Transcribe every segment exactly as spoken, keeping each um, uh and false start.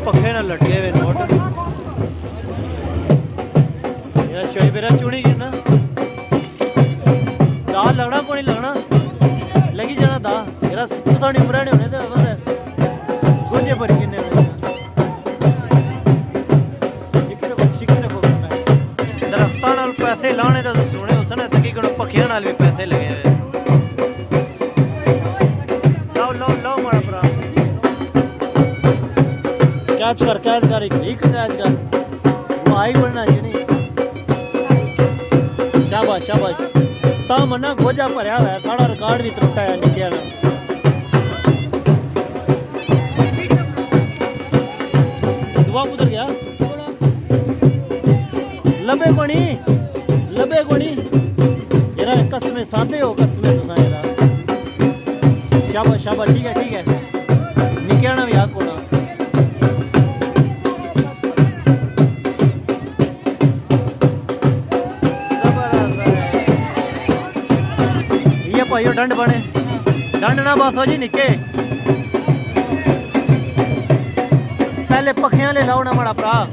پکھے نال لٹکے ہوئے نوٹ۔ یار شعیب میرا چنی گیا نا۔ دال لگنا کونی لگنا۔ لگی جانا دا۔ یار تساں نی عمرہ نے ہونے تے بس گوجے بھری کنے ہونے۔ شکر رکھو، شکر رکھو۔ درختاں نال پیسے لانے تے سونے ہو سن، تکی کنو پکھیاں نال بھی پیسے لگے ہوئے۔ لاؤ، لاؤ، لاؤ ماڑا بھرا۔ کیچ کر، کیچ کر، ایک، ایک کیچ کر۔ وہ آئی بننا جی نہیں۔ شاباش، شاباش۔ تا منا گوجا بھریا ہوا ہے، ساڑا ریکارڈ بھی ترٹا ہے، نکیا نا۔ دعا کدھر گیا؟ لبے کونی، لبے کونی۔ یرا قسمیں سادے ہو، قسمیں تساں یرا۔ شاباش، شاباش، ٹھیک ہے، ٹھیک ہے۔ نکیانا بھی حق ہونا۔ یہ بھائیو ڈنڈ بنے۔ ڈنڈ نہ باسو جی نکے۔ پہلے پکھیاں لے لاؤ نا ماڑا بھرا۔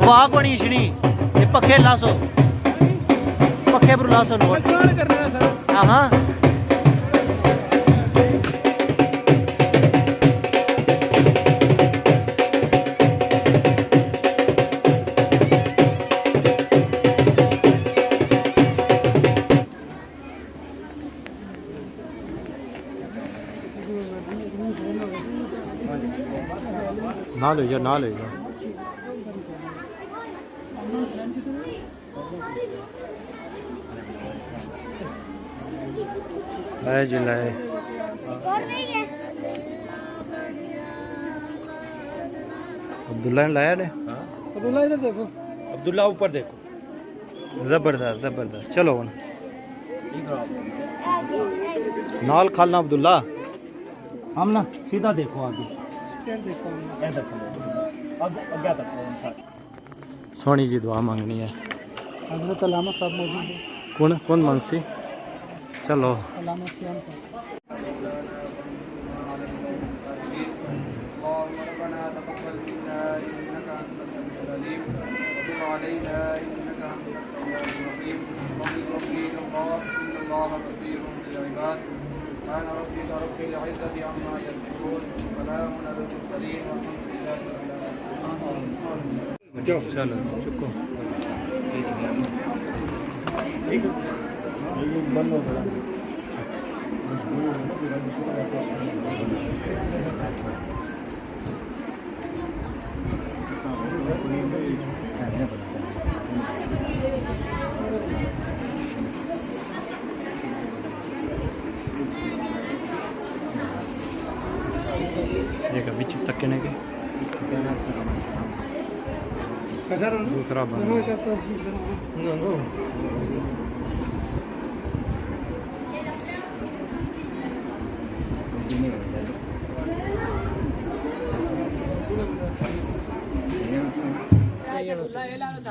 ہوا کونی اچھنی، یہ پکھے لاسو، پکھے پر لاسو نوٹ۔ نقصان کرنا ہے سر۔ ہاں ہاں۔ نال ہوئی جا، نال ہوئی جا۔ لائے جی لائے۔ عبداللہ نے لایا نے؟ عبداللہ ادھر دیکھو۔ عبداللہ اوپر دیکھو۔ زبردست، زبردست۔ چلو ہن۔ نال کھالنا عبداللہ۔ ہم نا سیدھا دیکھو آگے۔ ادھر دیکھو۔ اب اگے تک۔ سوہنی جی دعا منگنی ہے۔ حضرت علامہ صاحب موجود ہیں۔ کون، کون منگسی؟ چلو۔ علامہ سیام صاحب۔ اللهم ربنا تقبل منا إنك أنت السميع العليم وتب علينا إنك أنت التواب الرحيم. وقيل وقيل الله إن الله بصير بالعباد. سبحان ربك رب العزة عما يصفون. وسلام على المرسلين والحمد لله رب العالمين. چلو، چکو۔ یہ کہ بچ تکنے کے دوسرا بندہ۔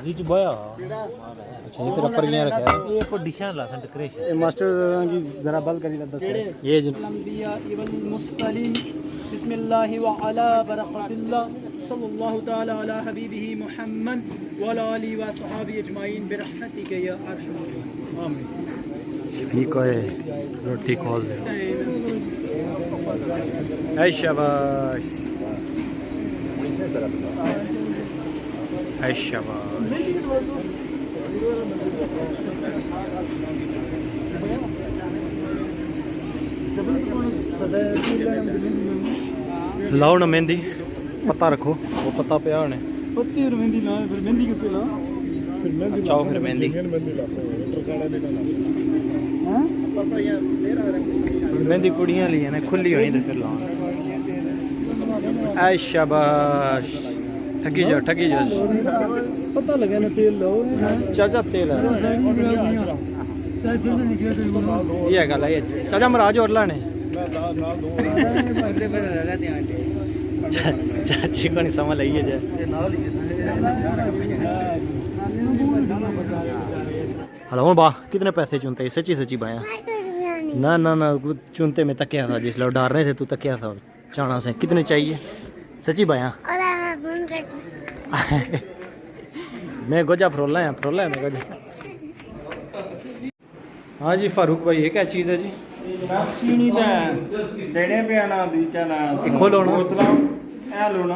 وچ بایا۔ اچھا، یہ پھر اپر گیا رکھا ہے۔ یہ کوئی ڈشاں لا سن ڈیکوریشن۔ اے ماسٹر کی ذرا بل کری دس۔ یہ جو الانبیاء والمرسلین، بسم اللہ وعلی برکت اللہ، صلی اللہ تعالی علی حبیبہ محمد وعلی آلہ وصحابہ اجمعین برحمتک یا ارحم الراحمین۔ آمین۔ شفیق ہوئے روٹی کھول دے۔ اے شاباش۔ اے شاباش۔ لاؤ نا مہندی، پتہ رکھو، وہ پتہ پیا ہونے۔ پتی اور مہندی لا، پھر مہندی کسے لا؟ پھر مہندی اچھا، لا، پھر مہندی۔ جنین مہندی لا سکتے ہیں، ٹرکاڑا بھی نہ لا سکتے۔ ہاں؟ مہندی کڑیاں لی ہے نا، کھلی ہوئی تے پھر لا۔ اے شاباش۔ ٹھگی جا، ٹھگی جا۔ پتہ لگا نا تیل لاؤ۔ چاچا تیل ہے۔ یہ گل ہے، چاچا مہاراج اور لانے۔ چا-، چاچی کو نہیں سمجھ لگی ہے جی۔ ہلو با، کتنے پیسے چنتے؟ سچی سچی بایا۔ نہ، نہ، نہ، چنتے میں تکیا تھا جس لو ڈرنے سے تو تکیا تھا۔ چانا سے کتنے چاہیے؟ سچی بھایا؟ میں گوجا پھرولا ہے، پھرولا ہے میں گوجا۔ ہاں جی فاروق بھائی، یہ کیا چیز ہے جی؟ جناب، چینی تے دینے پیا نا، دوجا نا، یہ کھولو نا۔ بوتلاں، اے لو نا۔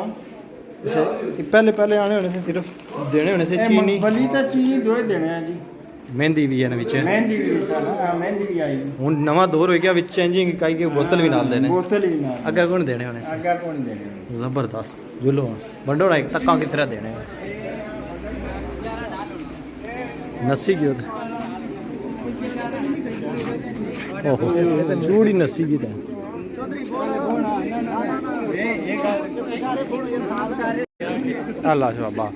اچھا، یہ پہلے، پہلے آنے ہونے سے صرف دینے ہونے سے اے چینی۔ مونگپھلی تے چینی دوئے دینے ہیں جی۔ مہندی بھی ہے نا وچ۔ مہندی بھی وچ ہے نا، ہاں، مہندی بھی آئی۔ ہن نواں دور ہوئی گیا، وچ چینجنگ کائی کے بوتل بھی نال دینے۔ بوتل بھی نال۔ اگے کون دینے ہونے سے؟ اگے کون دینے ہونے؟ زبردست۔ جلو ہن۔ ونڈو نا ایک تکاں کس طرح دینے۔ نسی گیو تے۔ اوہو، چوڑی نسی گی تے۔ اللہ شابا۔